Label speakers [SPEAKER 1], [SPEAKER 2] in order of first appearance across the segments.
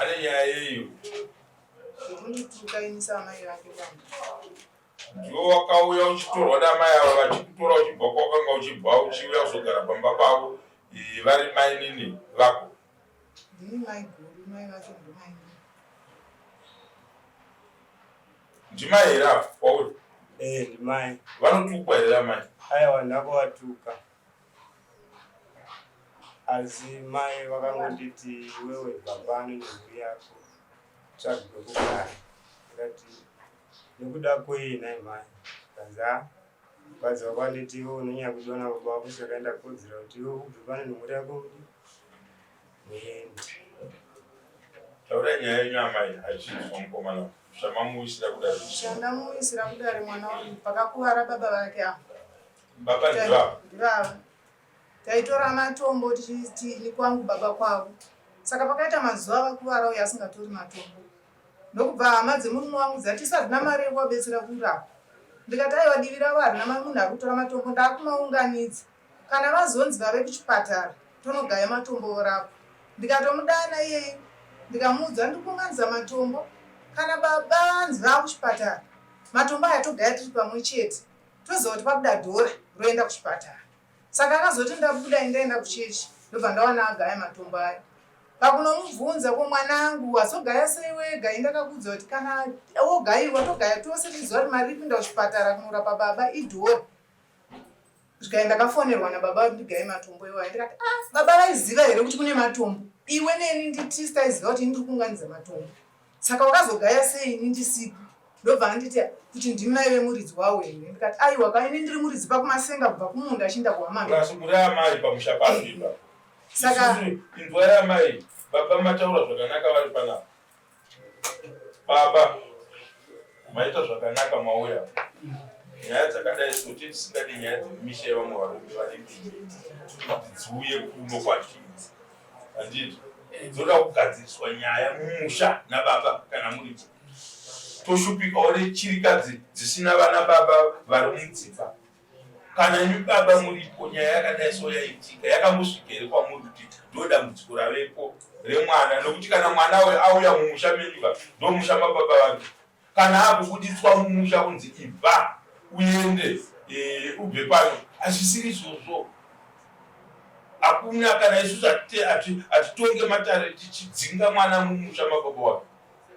[SPEAKER 1] Ane nyaya yeyo.
[SPEAKER 2] Zvekundituka ini saamai vake baba.
[SPEAKER 1] Ndiwe wakauya uchitorwa namai ava vachikutora uchibva kwawakanga uchibva uchiuya kuzogara pamba pavo eh, vari mainini vako.
[SPEAKER 2] Ndini mai guru, mai vacho ndomainini.
[SPEAKER 1] Ndimai here ava kwauri?
[SPEAKER 3] Eh, ndimai.
[SPEAKER 1] Vanotukwa here amai?
[SPEAKER 3] Aiwa, ndakuvatuka. Asi mai vakangonditi iwewe bva pano nemhuri yako tsvaga kwekugara. Ndikati nekuda kwei nhai mai? Zvikanzi ah mukadzi wako anditi iwe unonyanya kudiwa nababa vako saka ndakuudzira kuti iwe ubve pano nemhuri yako udi muende.
[SPEAKER 1] Taurai nyaya yenyu amai achinzwa mukomana zvamamuwisira kudare.
[SPEAKER 2] Chandamuwisira kudare mwana uyu pakakuvara baba vake ava.
[SPEAKER 1] Baba ndivava.
[SPEAKER 2] Ndivava. Taitora matombo tichiti ini kwangu baba kwavo. Saka pakaita mazuva vakuvara uyo asingatori matombo. Ndokubva hama dzemurume wangu dzati isu hatina mari yekuvabetsera kurapwa. Ndikati aiwa divi ravo harina munhu ari kutora matombo ndakumaunganidza. Kana vazonzi vave kuchipatara tonogaya matombo vorapwa. Ndikatomudana iyeyu ndikamuudza ndikuunganidza matombo kana baba vanzi vakuchipatara matombo aya togaya tiri pamwe chete toziva kuti pabuda dhora roenda kuchipatara. Saka akazoti ndabuda ini ndaenda kuchechi ndobva ndawana agaya matombo ayo. Pakunomubvunza ko mwanangu wazogaya sei wega ini ndakakuudza kuti kana wogaiwa togaya tose tichiziva kuti mari iri kuenda kuchipatara kunorapa baba idhora. Zvikai ndakafonerwa nababa kuti ndigaye matombo iwayo ndikati ah baba vaiziva here kuti kune matombo iwe neni nditisi taiziva kuti ini ndiri kuunganidza matombo saka wakazogaya sei ini ndisipo ndobva anditi kuti ndimi maive muridzi wawo here ndikati aiwa ka ini ndiri muridzi pakumasenga kubva kumunda achienda kuhamanga
[SPEAKER 1] Plus muri amai pamusha pacho ipapo.
[SPEAKER 2] Saka-
[SPEAKER 1] Isusu inzwai amai, baba mataura zvakanaka vari panapa. Baba maita zvakanaka mauya. Nyaya dzakadai so tisingadi nyaya dzemisha yevamwe varume vane mbiri kuti dziuye kuno kwatiri. Handiti? Dzoda kugadziriswa nyaya mumusha nababa kana muripo. Toshupikawo nechirikadzi dzisina vana baba vari mudzimba. Kana imi baba muripo nyaya yakadai so yaitika yakambosvika here kwamuri kuti ndo dambudziko ravepo remwana nokuti kana mwana uyu auya mumusha menyu ka ndomusha mababa vake kana akubuditswa mumusha kunzi ibva uende e, ubve pano hazvisiri izvozvo hakuna kana isusu hatitonge matare tichidzinga mwana mumusha mababa wake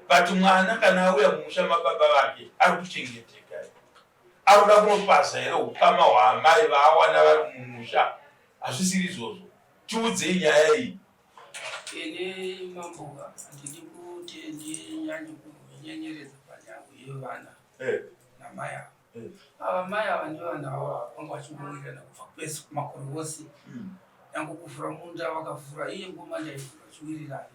[SPEAKER 1] but mwana kana auya mumusha mababa vake ari kuchengeteka Arikuda kunopaza here hukama hwaamai vaawana vari mumusha? Hazvisiri izvozvo. Tiudzei nyaya iyi.
[SPEAKER 4] Ini mambo handidi kuti ndinyanye kunyenyeredza panyaya yevana eh. namai ava. Eh. Ava mai ava nevana ava vanga vachingowirirana kubva kwese kumakore ose. Hmm. Nyange kuvhura munda vakavhura iye ngoma ndaivhura vachiwirirana.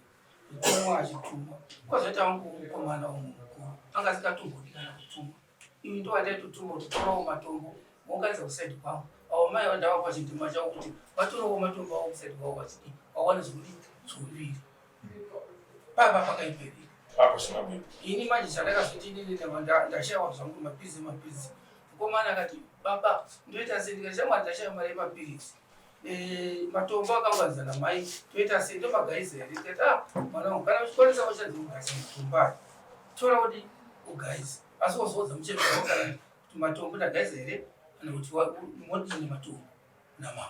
[SPEAKER 4] Kutumwa achitumwa. Kwazoita wangu mukomana umwe mukuru anga asingatombodi kana kutumwa. Ini ndo andaitotuma kuti torawo matombo mounganidza kusaidi kwangu. Avo mai vandavapa chindima chavo kuti vatorawo matombo avo kusaidi kwavo vachidii vawane zvekudii zvouviri. Papa pakaiperika. Ini manje chandakazoti inini ndashaiwa zvangu mapiritsi emapiritsi. Mukomana akati baba ndoita sei ndikati shamwari ndashaiwa mari yemapiritsi. Eh, matombo akaunganidza namai toita sei ndomagaisa here ndikati ah mwana wangu kana uchikwanisa wachanzi ugaisa matombo aya tora kuti ugaise asi wozoudza muchembere wako kana kuti matombo ndagaisa here kana kuti modini matombo namama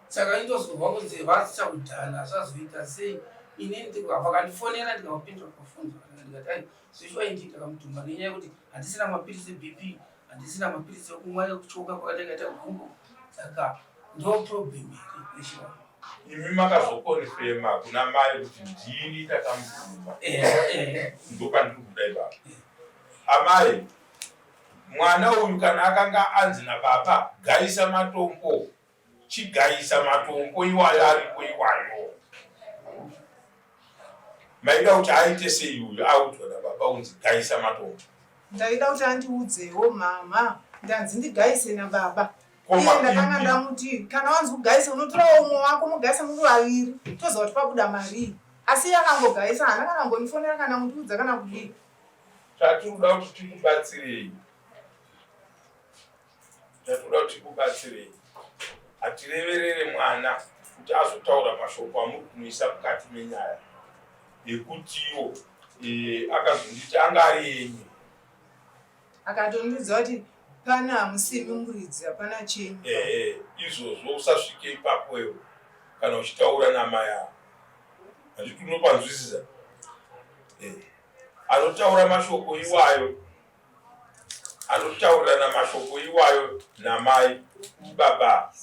[SPEAKER 4] saka indozorwa kunzi vasichakudhana zvazoita sei ini vakandifonera ndikavapindura pafoni zvakanaka ndikati ai zvishuwa indi ndakamutuma nenyaya yekuti handisina mapiritsi ebp handisina mapiritsi ekumwa ekuchoka kwakataikaita gumbo saka ndo problem here yeshiwa
[SPEAKER 1] imi makazokonfema kuna mai kuti ndini ndakamutuma eh, eh. ndopandiri kuda ipapo eh. amai mwana uyu kana akanga anzi nababa gaisa matombo Chigaisa matombo iwayo aripo iwayo. Maida kuti aite sei uyu audzwa nababa unzi gaisa matombo?
[SPEAKER 2] Ndaida kuti andiudzewo mhamha ndanzi ndigaise nababa. Iye ndakanga ndamuti kana wanzi ugaise unotorawo umwe wako mogaisa muri vaviri toziva kuti pabuda marii. Asi iye akangogaisa haana kana kumbondifonera kana kundiudza kana kudii.
[SPEAKER 1] Chatiri kuda kuti tikubatsirei Tatoda kuti tikubatsirei. Hatireverere mwana kuti azotaura mashoko amuri kumuisa mukati menyaya. Yekutiwo eh, akazonditi anga ari enyu.
[SPEAKER 2] Akatondiudza kuti pana hamusimi muridzi hapana chenyu.
[SPEAKER 1] Ehe, izvozvo usasvike ipapo iwe kana uchitaura namai avo. Handiti unopanzwisisa? Eh, anotaura mashoko iwayo anotaurirana mashoko iwayo namai baba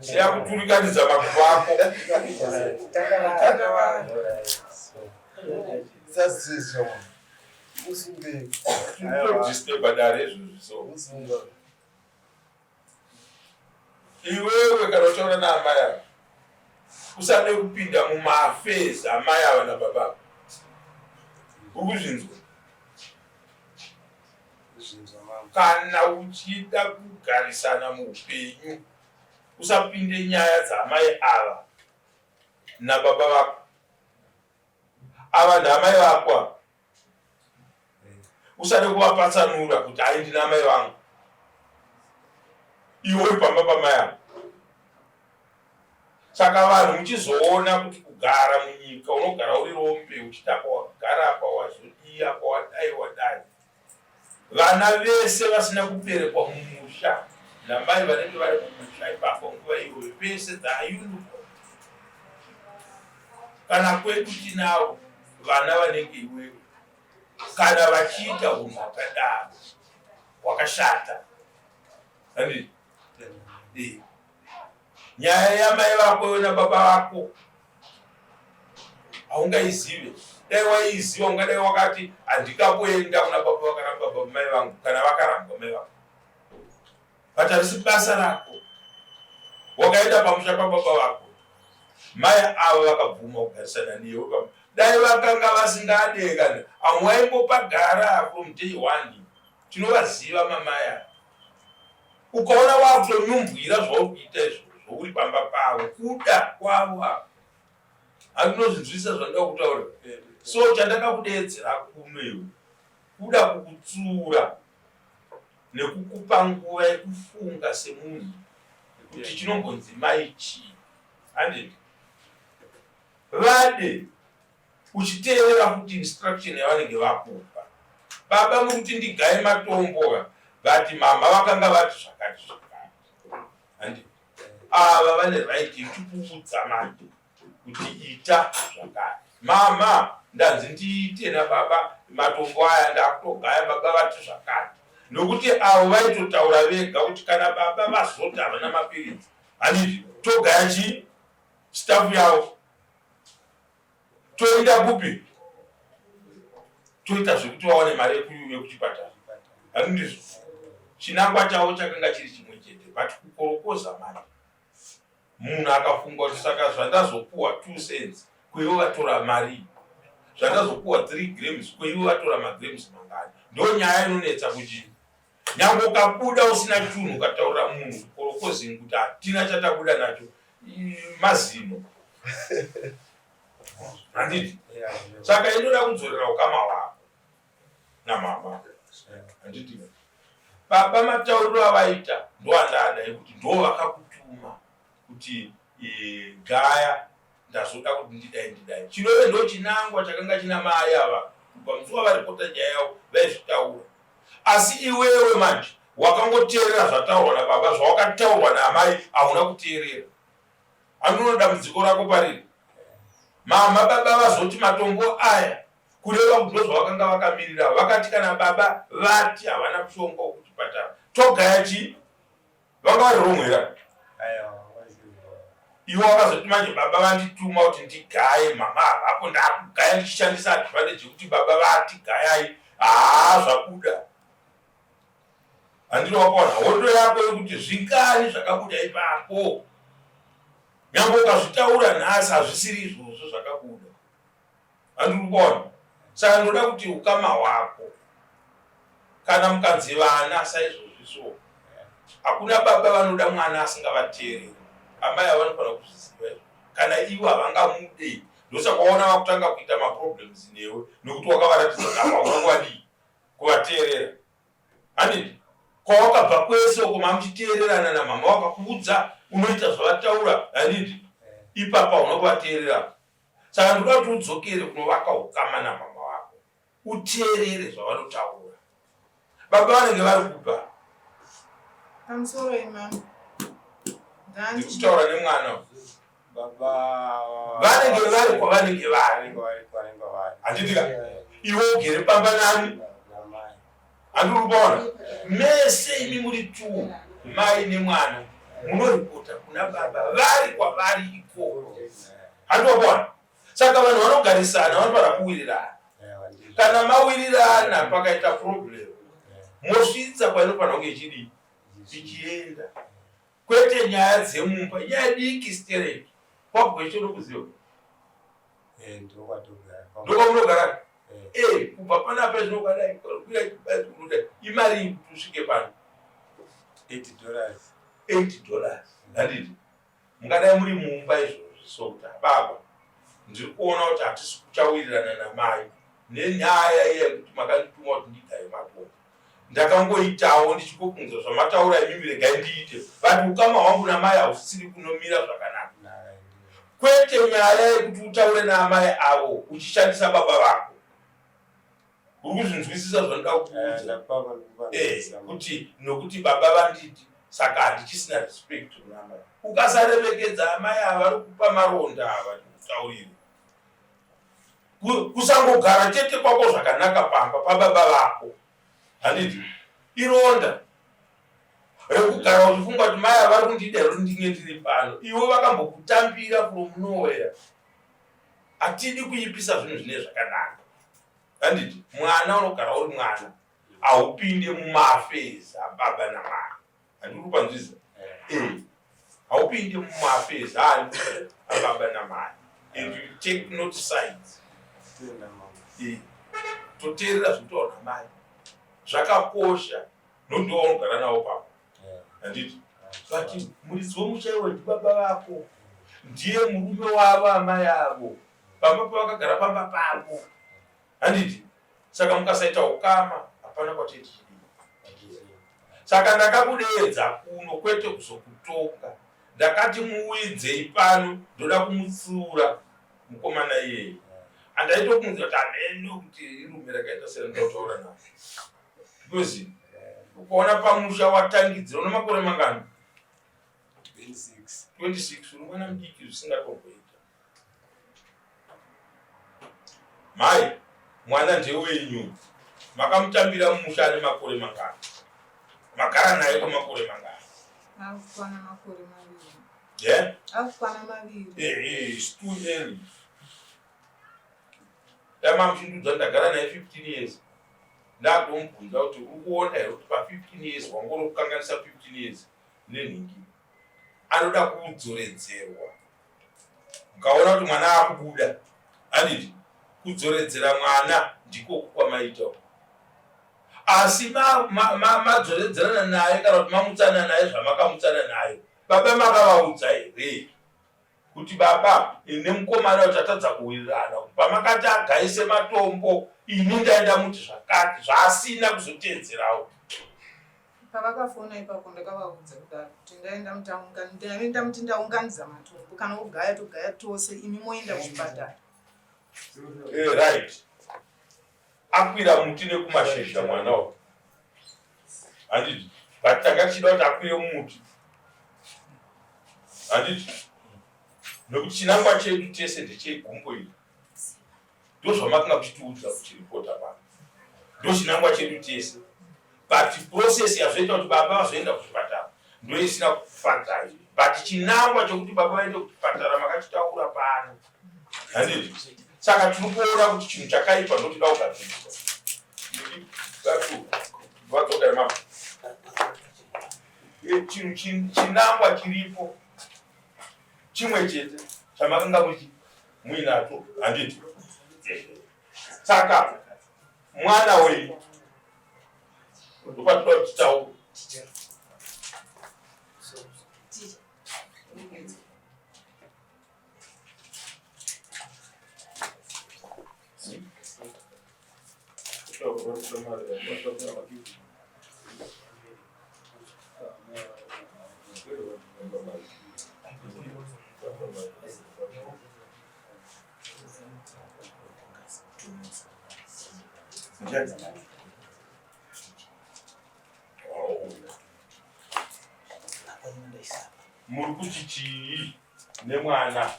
[SPEAKER 1] siya kuturikanidza makumbo ako. Disturba dare izvozvi so iwewe kana uchaona naamai ava usade kupinda mumaaffairs amai ava nababa uri kuzvinzwa? Kana uchida kugarisana muupenyu usapinde nyaya dzaamai ava nababa vako. Ava ndaamai vako ava, usade kuvapatsanura kuti ai ndina amai vangu, iwe uri pamba pamai ava. Saka vanhu muchizoona kuti kugara munyika unogara uri rombe uchiti apa wagara apa wazodii apa wadai wadai. Vana vese vasina kuberekwa mumusha namai vanenge vari mumusha ipapo nguva iyoyo vese dzaayunduko. Kana kwedu tinavo vana vanenge iwewe kana vachiita hunhu hwakadaro hwakashata. Handiti? Eh. Nyaya yamai vako iwe nababa vako haungaizive. Dai waiiziva ungadai wakati handikakuenda kuna baba vakaramba baba mai vangu kana vakarambwa mai vangu. But harisi basa rako. Wakaenda pamusha pababa vako. Mai avo vakabvuma kugarisana newe. Dai vakanga vasingade kana amwaimbopagara from day one. Tinovaziva mamai ava. Ukaona wakutonyumbwira zvauri kuita izvozvo uri pamba pavo, kuda kwavo ava. Handinozvinzwisisa zvandoda kutaura. So chandakakudeedzera kuno iwe kuda kukutsiura nekukupa nguva yekufunga semunhu kuti chinombonzi mai chii. Handiti? Vade uchiteerera futi instruction yavanenge vakupa. Baba muri kuti ndigaye matombo ka, but mama vakanga vati zvakati zvakati. Handi ava vane right yekukuudza manje kuti ita zvakati. Mama ndanzi ndiite nababa matombo aya ndakutogaya, baba vati zvakati. Nokuti avo vaitotaura vega kuti kana baba vazoti havana mapiritsi, handiti togaya chii staff yavo toenda kupi toita zvekuti vawane mari yekuchipatara. Handizvo chinangwa chavo chakanga chiri chimwe chete, but kukorokoza mari. Munhu akafunga kuti saka zvandazopuwa 2 cents kweivo vatora mari, zvandazopuwa 3 grams kweivo vatora magrams mangani. Ndo nyaya inonetsa kuti nyange ukabuda usina chunhu ukataurira munhu kukorokozini kuti hatina chatabuda nacho mazino. Handiti? Saka inoda kudzorera ukama hwako namama. Handiti? Baba matauriro avaita ndoandada ekuti ndo vakakutuma kuti e, gaya ndazoda kuti ndidai ndidai. Chinove ndo chinangwa chakanga china mai ava kubva musi wavaripota nyaya yavo vaizvitaura. Asi iwewe manje wakangoteerera zvataurwa nababa, zvawakataurwa naamai hauna kuteerera. Handinoona dambudziko rako pariri. Mama baba vazoti matombo aya kureva kuti ndozvavakanga vakamirira. Vakati kana baba vati havana mushonga wekuchipatara togaya chii? Vanga vari wrong here? Iwe wakazoti manje baba vandituma kuti ndigaye, mama havapo ndakugaya ndichishandisa advantage yekuti baba vati gayai. Haa zvabuda. Handiri wakaona hondo yako yekuti zvingani zvakabuda ipapo. Nyangwe ukazvitaura nhasi hazvisiri izvozvo zvakabuda. Handiri kuona. Saka ndinoda kuti ukama hwako kana mukanzi vana saizvozvi so hakuna baba vanoda mwana asingavateereri. Amai ava vanofanira kuzviziva izvo. Kana ivo havangamude ndosaka waona vakutanga kuita maproblems newe nekuti wakavaratidza kuti apa hauna kuvadii kuvateerera. Handiti kwawakabva kwese uko mamuchiteererana namama wakakuudza unoita zvavataura handiti? Ipapa unovateerera. Saka ndinoda kuti udzokere kunovaka ukama namama vako. Uteerere zvavanotaura. Baba vanenge vari kupa.
[SPEAKER 2] Pamusoro imama.
[SPEAKER 1] Ndikutaura nemwana.
[SPEAKER 3] Baba
[SPEAKER 1] vanenge vari kwavanenge vari. Handiti ka? Iwe ugere pamba nani? Handiri kupaona? Mese imi muri two, mai nemwana, munoripota kuna baba vari kwavari ikoko. Handiri kupaona? Saka vanhu vanogarisana vanofanira kuwirirana. Kana mawirirana pakaita problem, mosvitsa kwainofanira kunge ichidii? Ichienda. Kwete nyaya dzemumba, nyaya diki stereki. Kwagweshe unokuziva?
[SPEAKER 3] Eh, ndokwatogara.
[SPEAKER 1] Ndokwamunogara? Eh. eh, kubva panapa zvino ukadai, kuya unoda imari kuti usvike pano.
[SPEAKER 3] $8.
[SPEAKER 1] $8. Handiti? Mungadai muri mumba izvozvi so kuti baba ndiri kuona kuti hatisi kuchawirirana namai nenyaya iya yekuti makandituma kuti ndigaye matombo. Ndakangoitawo ndichikokunzwa zvamataura imimi regai ndiite but ukama hwangu namai hausisiri kunomira zvakanaka. Kwete nyaya yekuti utaure naamai avo uchishandisa baba vako. Uri kuzvinzwisisa zvandinoda kukuudza? Eh, kuti nokuti baba vanditi saka handichisina respect kuna amai. Ukasaremekedza amai ava vari kupa maronda ava ndikutaurire. Kusangogara chete kwako zvakanaka pamba pababa vako handiti ironda rekugara uchifunga kuti mai avari kundida here kuti ndinge ndiri pano iwe vakambokutambira from nowhere. Hatidi kuipisa zvinhu zvine zvakanaka handiti mwana unogara uri mwana haupinde mumafezi ababa namai. Handiri kupanzwisa eh. Haupinde mumafezi ani ababa namai and you take not sides. Eh. Toteerera zvinotaurwa namai zvakakosha nokuti ndowaunogara navo papa handiti but muridzi wemusha iwe ndibaba vako ndiye murume wavo amai avo pamba pavakagara pamba pavo handiti saka mukasaita ukama hapana kwatee tichidii. Saka ndakakudeedza kuno kwete kuzokutonga ndakati muuidzei pano ndoda kumutsiura mukomana iyeye andaitokunzira kuti hameno kuti irume rakaita serandinotaura navo because ukaona pamusha watangidzira une makore mangani?
[SPEAKER 3] 26.
[SPEAKER 1] 26 uri mwana mudiki zvisingatomboita. Mhai, mwana ndewenyu. Makamutambira mumusha ane makore mangani? Magara naye kwemakore mangani?
[SPEAKER 2] Akukwana makore maviri.
[SPEAKER 1] Yeah?
[SPEAKER 2] Akukwana maviri.
[SPEAKER 1] Eh, eh, it's too early. Dai mamuchindudza ndagara naye 15 years. Ndakutomubvunza kuti uri kuona here kuti pa 15 years wangori kukanganisa 15 years nenhingi. Anoda kudzoredzerwa. Mukaona kuti mwana akubuda, handiti kudzoredzera mwana ndiko kwamaita. Asi madzoredzerana naye kana kuti mamutsana naye zvamakamutsana naye, baba makavaudza here kuti baba nemukomana uyu tatadza kuwirirana pamakati agaise matombo ini ndaenda muti zvakati zvaasina kuzoteedzerawo.
[SPEAKER 2] Pavakafona ipapo ndakavaudza kudaro kuti ndaenda ndaenda muti ndaunganidza matombo kana ogaya togaya tose imi moenda kuchipatara.
[SPEAKER 1] Eh, right. Akwira muti nekumashizha mwana uyu. Handiti? But tanga tichida kuti akwire mumuti. Handiti? Nekuti chinangwa chedu tese ndechegumbo iri. Ndozvamakanga muchitiudza kuchiripota pano. Ndochinangwa chedu tese. But process yazvoita kuti baba vazoenda kuchipatara ndoisina kufadzai. But chinangwa chokuti baba vaende kuchipatara makachitaura pano. Handiti? Saka tiri kuona kuti chinhu chakaipa ndotoda kugadzirisa. Vadzoka mama. Chinhu chinangwa chiripo chimwe chete chamakanga muchi muinacho handiti? Saka mwana wenyu ndopatoda kuti titaure. Muri kuti chii nemwana?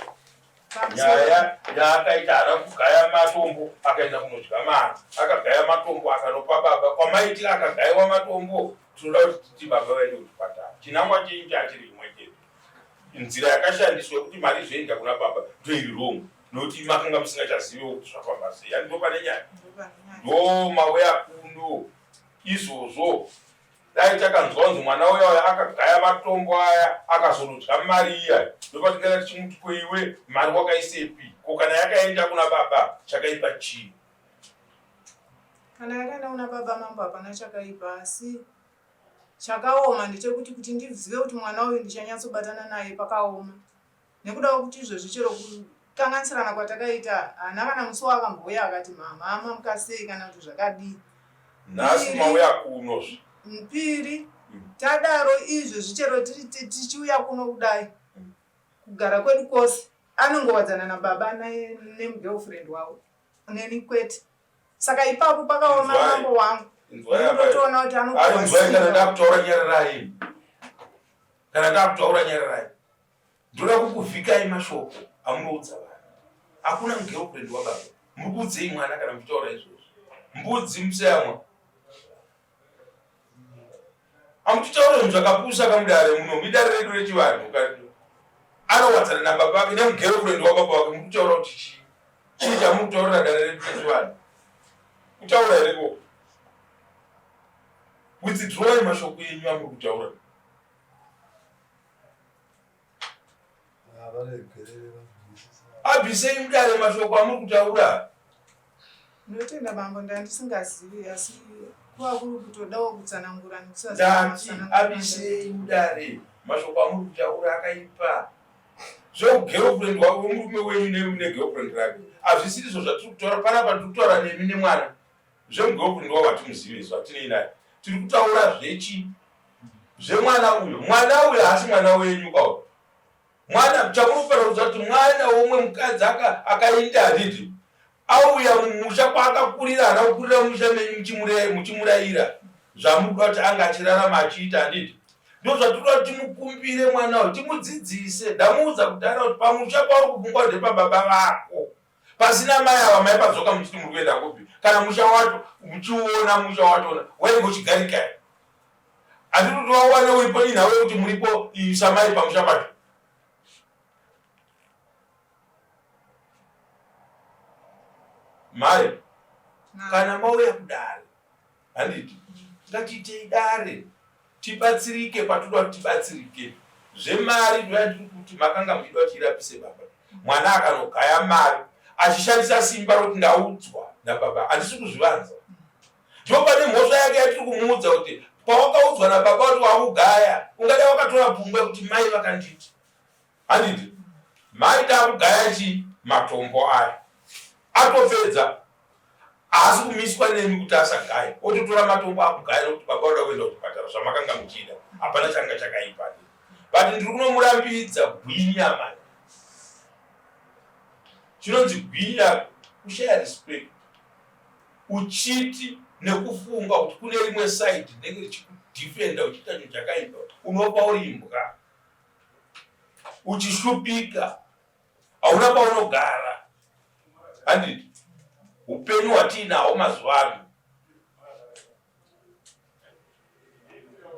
[SPEAKER 1] Nyaya yaakaita haana kugaya matombo akaenda kunodya mari, akagaya matombo akanopa baba. Kwamaitira akagayiwa matombo, tinoda kuti titi baba vaende kuchipatara. Chinangwa chenyu chachiri chimwe chete. Nzira yakashandiswa yekuti mari izoenda kuna baba ndoiri wrong, nokuti makanga musingachaziviwo kuti zvafamba sei. Ani ndopane nyaya, ndo mauya kuno izvozvo. Dai takanzwa kunzi mwana uya uya akagaya matombo aya akazonodya mari iya, ndopatingana tichimuti ko iwe mari wakaisepi? Ko kana yakaenda kuna baba chakaipa chii?
[SPEAKER 2] Kana yakaenda kuna baba mambo hapana chakaipa, asi chakaoma ndechekuti kuti ndizive kuti mwana uyu ndichanyatsobatana naye pakaoma. Nekuda kwekuti izvozvi chero kukanganisirana kwatakaita haana kana musi waakambouya akati mhamha mamuka sei kana kuti zvakadii.
[SPEAKER 1] Nhasi mauya kuno zve.
[SPEAKER 2] Piri tadaro izvozvi chero tichiuya kuno kudai kugara kwedu kwose anongowadzana nababa nemugirlfriend wavo neni kwete. Saka ipapo pakaoma mambo wangu. Ndotoona kuti
[SPEAKER 1] anokuwa. Kana ndakutaura nyararai. Kana ndakutaura nyararai. Ndoda kukuvhikai mashoko amunoudza vanhu. Hakuna mugirlfriend wababa. Muri kuudzei mwana kana muchitaura izvozvo? Mbudzi museyamwa. Amutitaura zvinhu zvakapusa kamudare muno. Idare redu rechivanhu kani. Anowadzana nababa vake nemugirlfriend wababa vake. Muri kutaura kuti chii? Chii chamuri kutaurira dare redu rechivanhu? Kutaura here ko? Withdrawai mashoko enyu amuri kutaura. Abvisei mudare mashoko amuri kutaura.
[SPEAKER 2] Ndinotenda bambo, ndandisingazivi asi kuva kuri kutodawo kutsanangura
[SPEAKER 1] nekusaziva. Ndati abvisei mudare mashoko amuri kutaura akaipa. Zvegirlfriend wako murume wenyu negirlfriend rake hazvisiri izvo zvatiri kutaura panapa. Tiri kutaura nemi nemwana. Zvemugirlfriend wavo hatimuzivi isu, hatinei naye. Tiri kutaura zvechi zvemwana uyo. Mwana uyo haasi mwana wenyu kwawo. Mwana chamunofanira kuziva kuti mwana womwe mukadzi akainda handiti auya mumusha kwaakakurira, haana kukurira mumusha menyu muchimurayira zvamunoda kuti anga achirarama achiita handiti. Ndo zvatinoda kuti timukumbire mwana uyu timudzidzise. Ndamuudza kudhara kuti pamusha pauri kufungwa ndepababa vako. Pasina mai ava maipadzoka muchiti muri kuenda kupi? Kana musha wacho muchiuona musha wachona wainge uchigarika here? Handiti kuti wawane uripo inhau yekuti muripo samai pamusha pacho. Mai, kana mauya kudare handiti ngatiitei dare tibatsirike patoda kuti tibatsirike. Zvemari ndoyandiri kuti makanga muchida kuti irapise baba. Mwana akanogaya mari achishandisa simba rokuti ndaudzwa nababa, handisi kuzvivanza. Ndipo pane mhosva yake yatiri kumuudza kuti pawakaudzwa nababa kuti wakugaya, ungadai wakatora pfungwa yekuti mai vakanditi. Handiti mai takugaya chii matombo aya. Atopedza haasi kumiswa nemi kuti asagaye, ototora matombo akugaya nekuti baba vada kuenda kuchipatara zvamakanga muchida. Hapana changa chakaipa. But ndiri kunomurambidza gwinya mani. Chinonzi gwinya kushaya respect. Uchiti nekufunga kuti kune rimwe side rinenge richikudefenda uchiita chinhu chakaipa, unopa uri imbwa. Uchishupika, hauna paunogara. Handiti upenyu hwatiinahwo mazuva ano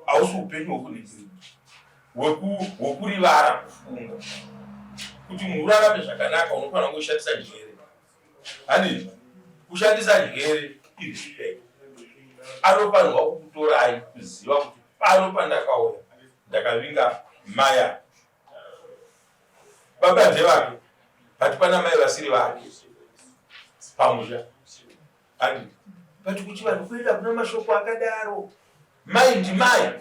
[SPEAKER 1] hausi upenyu hwekurivara kufunga kuti munhu urarame zvakanaka unofanira kushandisa njere. Handiti kushandisa njere irespect. Anofanirwa kukutorai kuziva kuti pano pandakauya ndakavinga maya baba ndevake, but pana mai vasiri vake pamusha. Handiti but kuchivanhu kwedu hakuna mashoko akadaro. Mai ndimai.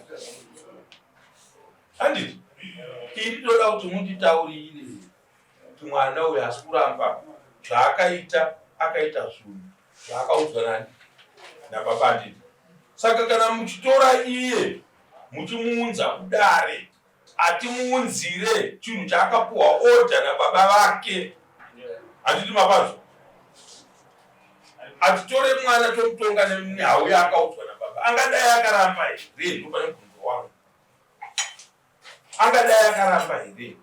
[SPEAKER 1] Handiti ini ndoda kuti munditaurire kuti mwana uyu haasi kuramba zvaakaita, akaita zvinhu zvaakaudzwa nani nababa. Handiti saka kana muchitora iye muchimuunza kudare, atimuunzire chinhu chaakapuwa order nababa vake. Handiti mapazvo? Hatitore mwana tomutonga nenhau yaakaudzwa nababa. Angadai akaramba here? Ndopane mubvunzo wangu. Angadai akaramba here?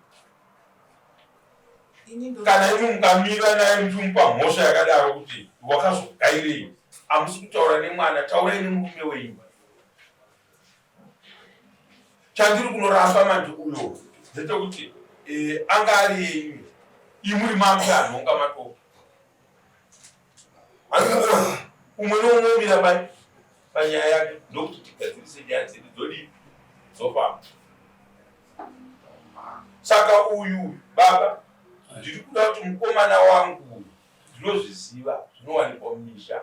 [SPEAKER 1] Kana imi mukamira naye muchimupa mhosva yakadaro kuti wakazogairei, hamusi kutaura nemwana, taurai nemurume wenyu. Chandiri kunoramba manje uyo ndechekuti eh, anga ari yenyu imuri mamuchanhonga matoko umwe neumwe omira pai panyaya yake ndokuti tigadzirise nyaya dzedu dzodii dzofamba saka uyu baba ndiri kuda kuti mukomana wangu uyu ndinozviziva zvinowanikwa mumisha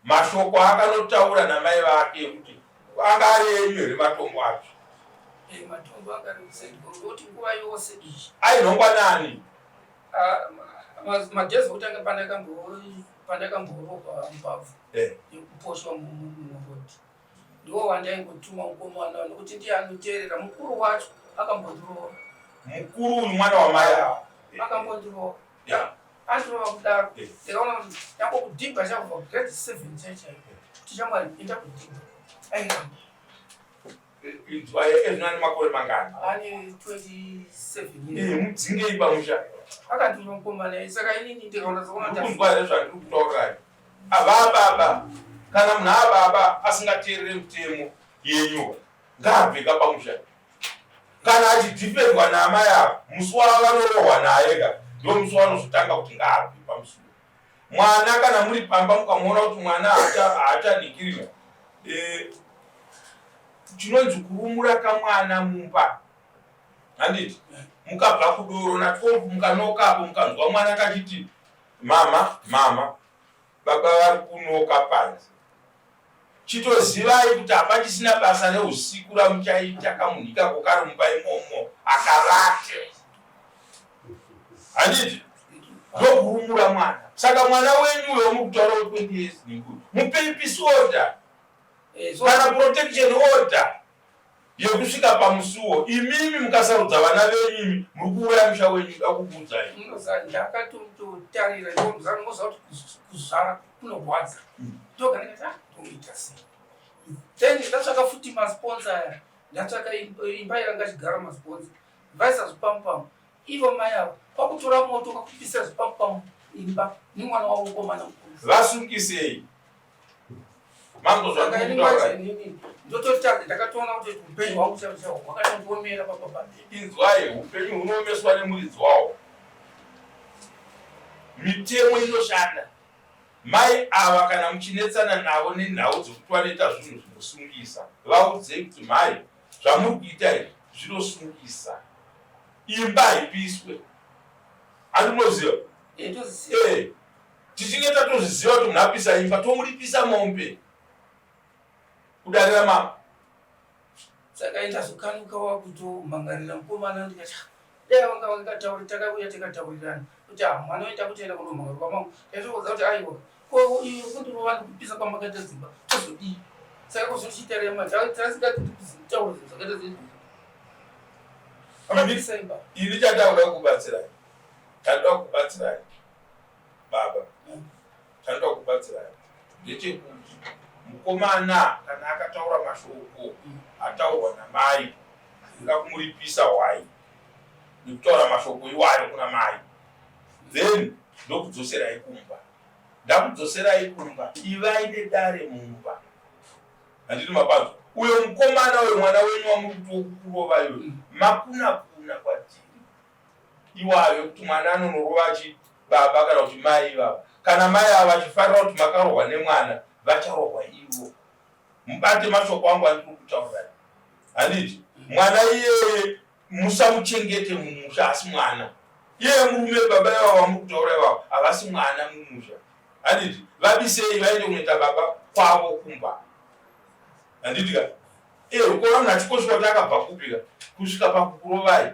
[SPEAKER 1] Mashoko aakanotaura namai vake ekuti anga ari enyu here matombo acho?
[SPEAKER 4] Eh, matombo anga ari kuside ngoti nguva yose iyi.
[SPEAKER 1] Ainhongwa nani?
[SPEAKER 4] Ah, Magezi okutanga pandakamborohwa mbabvu eh. yekuposhwa muroad ndiwo wandaingotuma mukomana nokuti ndiye anoteerera mukuru wacho akambondirova.
[SPEAKER 1] Mukuru uyu mwana wamai ava
[SPEAKER 4] akambondirova. Yeah. Andirova kudaro eh. ndikaona kuti nyangwe kudhibha chakubva kugrade 7 chaichai kuti shamwari enda kudhibha airamba.
[SPEAKER 1] Inzwa ezvino ane makore mangani?
[SPEAKER 4] Ane 27
[SPEAKER 1] years. Eh, mudzingei pamusha.
[SPEAKER 4] Akandirova mukomana saka inini ndikaona
[SPEAKER 1] sokuona kunzwa here zvandiri kutaurirai? Ava baba kana munhu ababa asingateerere mutemo yenyu ngaabve ka pamusha. Kana achidhifendwa naamai ava musi wavanorohwa naye ka ndo musi wanozotanga kuti ngaabve pamusuwo. Mwana kana muri pamba mukamuona kuti mwana haachanhikirira eh, chinonzi kurumura kamwana mumba handiti mukabva kudoro na 12 mukanoka apo mukanzwa mwana kachiti mama mama Baba vari kunoka panze. Chitozivai kuti hapachisina basa reusiku ramuchaita kamunhu ikako kari mumba imomo akavate. Handiti? Ndokurumura mwana. Saka mwana wenyu uyo muri kutaura kuti 20 years nekuti mupei peace order eh, kana protection order yekusvika pamusuwo imimi mukasarudza vana venyu imi muri kuuraya musha wenyu da kukuudzai
[SPEAKER 4] ndakatotarira ndoza kuti kuzvara kunorwadza ndoga ndikati ah ndoita sei then ndatsvaka futi masponsa aya ndatsvaka imba yanga chigara masponsa vaisa zvipamupamu Ivo mai ava kwakutora moto kwakupisa zvipamupamu imba nemwana wavo mukomana mukuru.
[SPEAKER 1] Vasungisei. Mambo
[SPEAKER 4] zvandikutaura. Ndototanga ndakatoona kuti upenyu hwangu chaiwo chaiwo hwakatondiomera pababa.
[SPEAKER 1] Inzwai, upenyu hunoomeswa nemuridzi wawo. Mitemo inoshanda. Mai ava kana muchinetsana navo nenhau dzekuti vanoita zvinhu zvinosungisa, vaudzei kuti mhai zvamuri kuita izvi zvinosungisa. Imba haipiswe. Handi munoziva?
[SPEAKER 4] Eh,
[SPEAKER 1] eh, tichinge tatozviziva kuti munhu apisa imba tomuripisa mombe kudarira mama.
[SPEAKER 4] Saka indazokanuka wakutomhangarira mukomana ndikati dai vanga vakataura takauya tikataurirana kuti ah mwana oita kuti enda kunomhangara kwamangu taitoudza kuti aiwa ko kundirova ndikupisa kwamakaita dzimba tozodii saka kuzochiita rema tasingatitaura zvinhu zvakaita seizvozvo
[SPEAKER 1] akapisa imba ini chandauda kubatsirai chandoda kubatsirai baba chandoda kubatsirai ndechekuti mukomana kana akataura mashoko ataurwa namai ndoda kumuripisa hwai nekutaura mashoko iwayo kuna mai then ndokudzoserai kumba ndakudzoserai kumba ivai nedare mumba handiti mapanzwa uyo mukomana uyo mwana wenyu wamuri kuti wokukurova iyoyo makuna kuna kwatiri iwayo ekuti mwana anonorova chi baba kana kuti mai ivava kana mai ava vachifarira kuti makarohwa nemwana vacharohwa ivo mubate mashoko angu andiri kutaura handiti mwana iyeye musamuchengete mumusha asi mwana iyeye murume baba ivava vamuri kutaura ivava havasi mwana mumusha handiti vabisei vaende kunoita baba kwavo kumba handiti ka eh, ukaona munhu achikoshwa kuti akabva kupi ka kusvika pakukurovai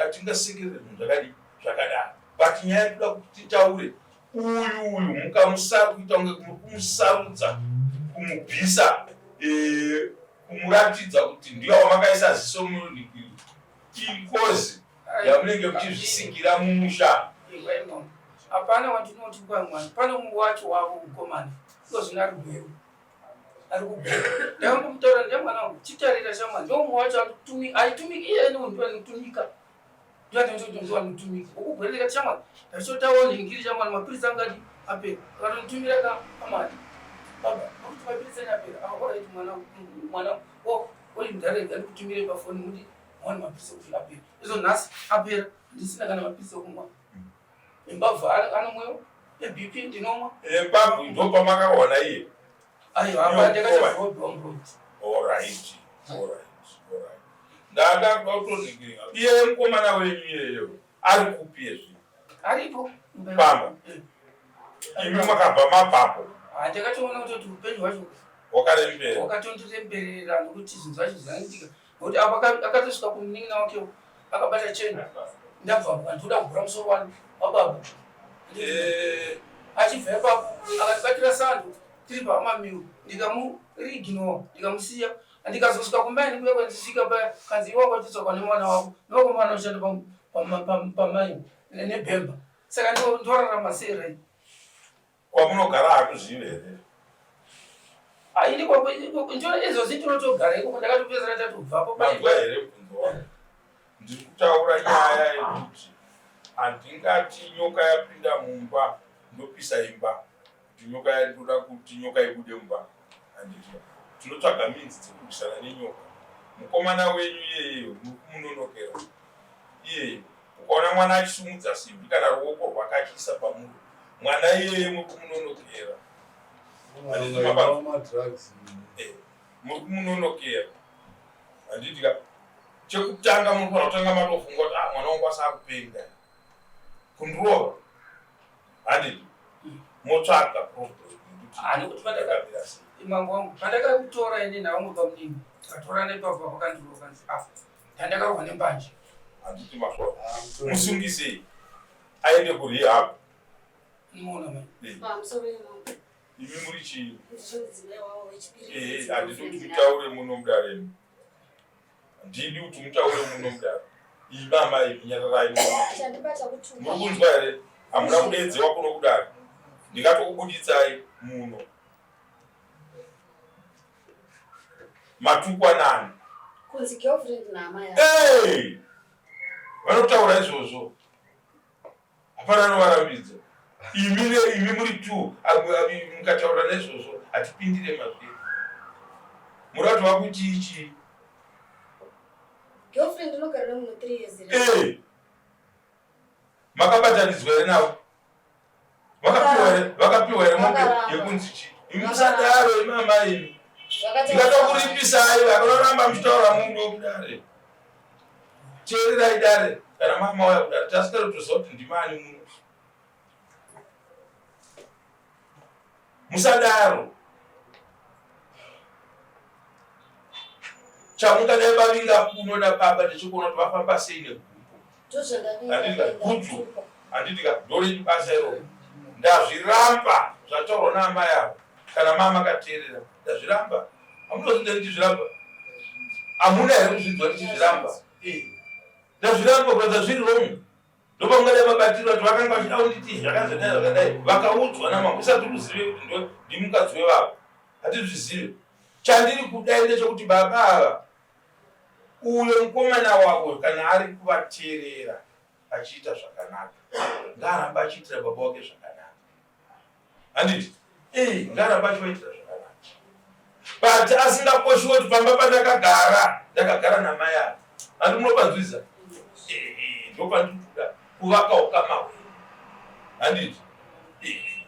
[SPEAKER 1] hatingasekerere zvinhu zvakadii zvakadaro but nyaya yekuda kuti titaure uyu uyu mukamusakuita kunge muri kumusarudza kumubvisa eh, kumuratidza kuti ndiye wamakaisa ziso munhikiri ingozi yamunenge muchizvisikira mumusha.
[SPEAKER 4] Hapana wandinoti kwa mwana. Pane mumwe wacho wavo mukomana. Iko zvino ari gweru. Ari kugweru. Ndakambomutarira ndiye mwana wangu. Chitarira shamwari. Ndiwo mumwe wacho anotumi aitumiki iye ndiye anotumika. Ndiye anototi ndiye anotumika. Ukugweru ndikati shamwari. Ndachotawo nhingiri shamwari mapirisa angadi apera. Akatonitumira ka amadi. Baba, nokuti mapirisa ene apera. Ah, alright mwana mwana. Oh, oi mudhara ndikutumire pafoni muti maone mapirisa kuti apera. Izvo nhasi apera. Ndisina kana mapirisa okumwa. Embabvu anomwewo eBP ndinomwa.
[SPEAKER 1] Embabvu ndopamakaona iye.
[SPEAKER 4] Aiwa apa ndakachavhobwa muroad.
[SPEAKER 1] Alright, alright, alright. Ndada kuda kutoningirira. Iye mukomana wenyu iyeyo ari kupi ezvi?
[SPEAKER 4] Aripo.
[SPEAKER 1] Pamba.
[SPEAKER 4] Eh.
[SPEAKER 1] Imi makabva mabvapo.
[SPEAKER 4] Ah, ndakatoona kutoti upenyu hwacho
[SPEAKER 1] hwakarembera.
[SPEAKER 4] Hwakatondiremberera nokuti zvinhu zvacho zvaiitika. Nokuti apa akatosvika kumunin'ina wake akabata cheni ndabva andikuda kugura musoro wani wababa eh. achibva ipapo akatibatira sando tiri pamamiru ndikamuriignowa ndikamusiya ndikazosvika kumba ini kuya kwandisvika paya kanzi iwe wakatitsvakwa nemwana wako newakomana unoshanda pamaini nebhemba saka ndorarama sei rai
[SPEAKER 1] Kwamunogara hakuzive here?
[SPEAKER 4] Aini kwako njona izvozvi tinotogara ikoko ndakatopedzera tatobvapo.
[SPEAKER 1] Manzwa here mubvunzo wangu? Ndiri kutaura nyaya yekuti handingati nyoka yapinda mumba ndopisa imba kuti nyoka yandoda kuti nyoka ibude mumba handiti tinotsvaga minzi dzekurwisana nenyoka mukomana wenyu iyeyeyo muri kumunonokera iyeye Ukaona mwana achisumudza simbi kana ruoko rwake achiisa pamuri, mwana iyeye muri kumunonokera. Eh, muri kumunonokera. Handiti ka chekutanga munofanira kutanga matofunga kuti ah, mwana wangu asakupenga kundirova handiti motsvaga problem
[SPEAKER 4] mambo wangu pandakakutora ini navamwe bamunini tikatorana ipapo pakandirova kanzi ah Ndandakarohwa nembanje.
[SPEAKER 1] Handiti masvora. Musungisei aende kurehab.
[SPEAKER 4] Muona mai.
[SPEAKER 1] Eh.
[SPEAKER 5] Pamusoro yemambo.
[SPEAKER 1] Imi muri chii?
[SPEAKER 5] Ndizvo mudzimai wavo wechipiri.
[SPEAKER 1] Eh, handidi kuti mutaure muno mudare imi. Handidi kuti mutaure muno mudare. Imi amai imi nyararai muno.
[SPEAKER 5] Chandibata kutuka.
[SPEAKER 1] Muri kunzwa here? Hamuna kudeedzewa kuno kudare. Ndingatokubuditsai muno. Matukwa nani?
[SPEAKER 5] Kunzi girlfriend naamai.
[SPEAKER 1] Hey! Vanotaura izvozvo. Hapana anovarambidza. Imi ne imi muri two mukataura nezvozvo hatipindire mazviri. Murati wakuti ichi.
[SPEAKER 5] Girlfriend unogara nemunhu 3 years.
[SPEAKER 1] Hey! Makabatanidzwa here navo? Vakapiwa here? Vakapiwa here mombe yekunzi chii? Imi musadaro imi amai imi. Ndikatokuripisai vanoramba muchitaura muno kudare. Teererai dare kana mama waya kudare taswera kutoziva kuti ndimani muno. Musadaro. Chamungadai vavinga kuno nababa ndechekuona kuti vafamba sei negumbo. Handiti gudzu handiti ka ndorenyu basa iroro. Ndazviramba zvataurwa naamai ava kana mama akateerera ndazviramba. Hamunozvinzwa ndichizviramba? Hamuna here kuzvinzwa ndichizviramba? Eh. Ndazviramba brother zviri wrong. Ndopamungadai mabatirwa kuti vakanga vachida kunditi zvakazodai zvakadai vakaudzwa namambo isati kuzive kuti ndo ndimukadzi wevavo hatizvizive. Chandiri kudai ndechekuti baba ava uyo mukomana wavo kana ari kuvateerera achiita zvakanaka ngaaramba achiitira baba wake zvakanaka handiti eh ngaaramba achivaitira zvakanaka but asingakoshi kuti pamba pandakagara ndakagara namai ava handi munopanzwisa eh, eh, ndopandikuda kuvaka ukama hwedu handiti eh,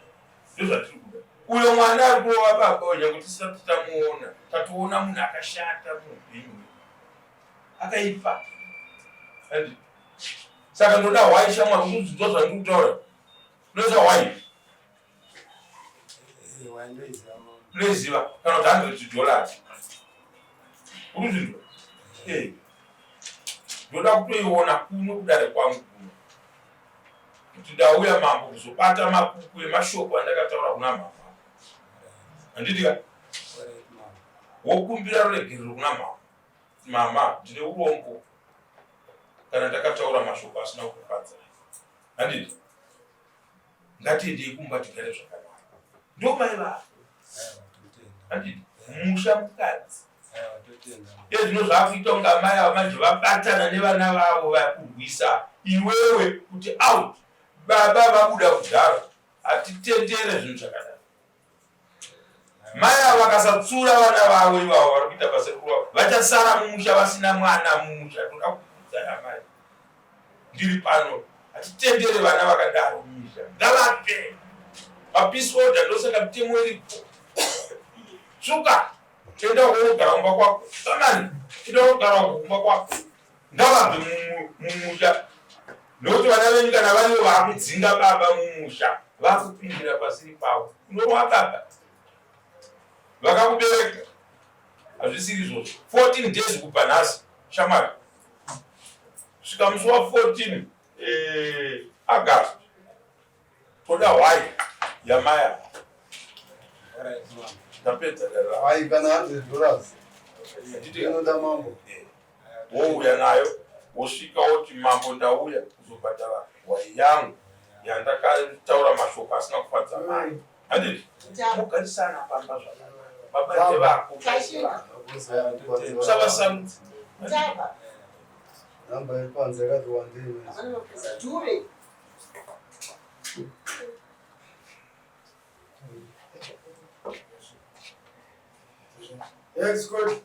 [SPEAKER 1] ndozvatiri kuda uyo mwana ari kurova baba uyo nyange tisati tamuona tatoona munhu akashata muupenyu akaipa handiti saka ndoda hwai shamwari kuzvinzwa zvandiri kutaura unoziva hwai unoiziva kana kuti 100 dollars urikuzvinzwa eh. ndoda kutoiona kuno kudare kwangu kuno kuti ndauya mambo kuzobata makuku emashoko andakataura kuna mama handiti ka wokumbira ruregerero kuna mama mama ndine urombo kana ndakataura mashoko asina kukufadzai handiti Ngatiendei kumba tigare zvakanaka. Ndomai vavo. Handiti musha mukadzi. Iye zvino zvaakuita kunge amai ava manje vabatana nevana vavo vakurwisa iwewe kuti out. Baba vabuda kudhara. Hatitendere zvinhu zvakadaro. Mai ava vakasatsura vana vavo ivavo vari kuita basa rekurova vachasara mumusha vasina mwana mumusha. Toda kukuudzai amai, ndiri pano, hatitendere vana vakadaro mumisha. Ngavabve mapeace order, ndosaka mitemo iripo. Tsvuka, enda unogara kumba kwako. Samani, enda unogara kumba kwako. Ngavabve mumusha nokuti vana venyu kana varivo vakudzinga baba mumusha vakupindira pasiri pavo. Unorwa baba vakakubereka, hazvisiri izvozvo. 14 days kubva nhasi shamwari, svika musi wa 14 eh, August toda hwai yamaya. Ndapedza dara.
[SPEAKER 6] Hwai kana 100 dollars. Inoda mambo.
[SPEAKER 1] Eh. Wouya nayo wosvika woti mambo ndauya kuzobhadhara hwai yangu yandakataura mashoko asina kufadza mai. Handiti? Mogarisana pamba zvakanaka. Baba ndevako. Usavasarudza.
[SPEAKER 6] Namba iri panze yakati wandei. Ex coach.